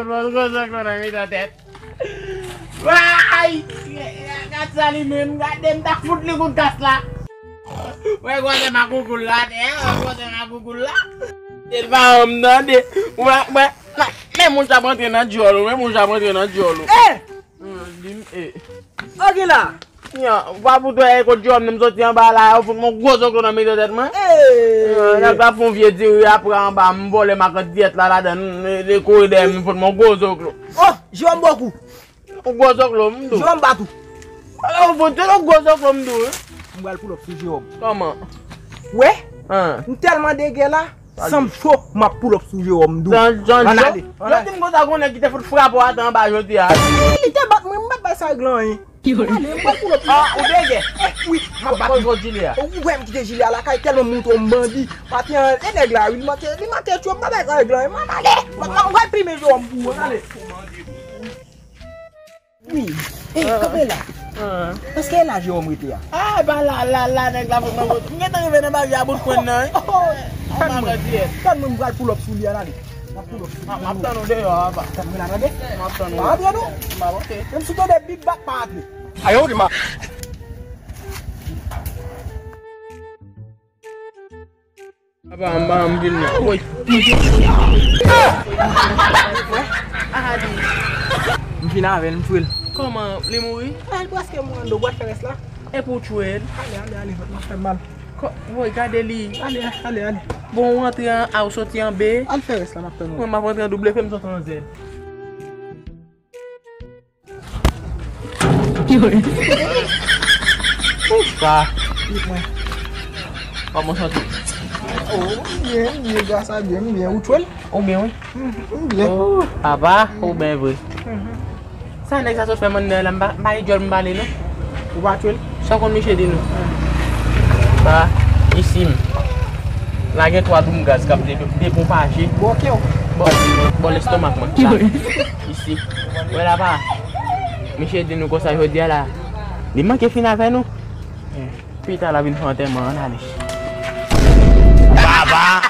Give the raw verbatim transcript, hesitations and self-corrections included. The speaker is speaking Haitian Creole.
Bon, gwo zòklò nan mitan tèt. Way! Gad sa li menm, gade m ta fout li kout kas la. Wè gwozè makoukoul la, wè gwozè makoukoul la. Se pa yon m tande. Wè, wè. Men moun sa ap rantre nan djòl ou, men moun sa ap rantre nan djòl ou. Eh! Hmm, di m, eh. Ok la. Yan, w pa pou twe e kot djòl m soti anba la, ou fout mwen gwo zòklò nan mitan tèt mwen. Hey! Nèg la fè yon vye diri apre anba, m vòlè makantyèt la ladan, dekore dèyè m, fout mwen gwo zòklò. Oh, Jewòm bokou. Ou gwo zòklò m tou. Jewòm bat ou. Ou fout yon gwo zòklò m tou, wi. M pral pull up sou Jewòm. Kòman? Wè? An. M tèlman degè la. San m cho, m ap pull up sou Jewòm dou. Ann ale. Yo di m konsa gon nèg ki te fout frape w atè anba jodi a. Li te bat mwen, m pa t bay sa regle anyen. Ann ale, m pral pull up. Ah, ou degè? Wi, m ap bat. Ou wè m kite jile a lakay, tèlman m montre w m bandi. Pati an, e nèg la, wi, li manke, li manke tchwe, m pa bay sa regle anyen. Ann ale. M pral plimen Jewòm pou ou, ann ale. Wi. Ey, kanpe la. Èske e la Jewòm rete a? Ah, e pa la, la, la, nèg la fout mwen kot. M gentan rive nan bagay a bout kwen nan, wi. Oh, tann mwen. Tann mwen, m pral pull up sou li, ann ale. M ap pull up sou li. M ap tann ou deyò, apa. Tann mwen la, tande? M ap tann ou. Pa antre, non. M ap, ok. Menm si w tande bip bap, pa antre. Ayo, di ma. Apa, m pa janm vin nan. Woy. M fin avè l, m tchwe l. Kòman? Li mouri? Ah, li prèske mouri anndan, w pral fè rès la? E pou w tchwe l? Ale, ale, ale, m ap fè mal. Kò-, woy, gade li. Ale, ale, ale. Bon, ou antre an A, ou soti an B. Al fè rès la, m ap tann ou. Mwen, m ap antre an W, fè m sot an Z. Sa. Kòman w santi w? Oh, m byen, m byen, gras a Dye, m byen. Ou tchwe l? Ou byen, wi. M byen. Oh, papa, ou byen vre. Sa nèg sa sot fè m anndan la, m pa, m pa gen djòl m pale, non. Ou pa tchwe l? Sa w konn misye di nou? Sa, isi m. La gen twa doum gaz k ap de-, deponpaje. Bò kè w. Bò, bò lestomak mwen. La. Isi. Wè la pa. Misye di nou konsa jodi a la. Li manke fin avè nou. Pita l ap vin fè antèman, ann ale. Baba!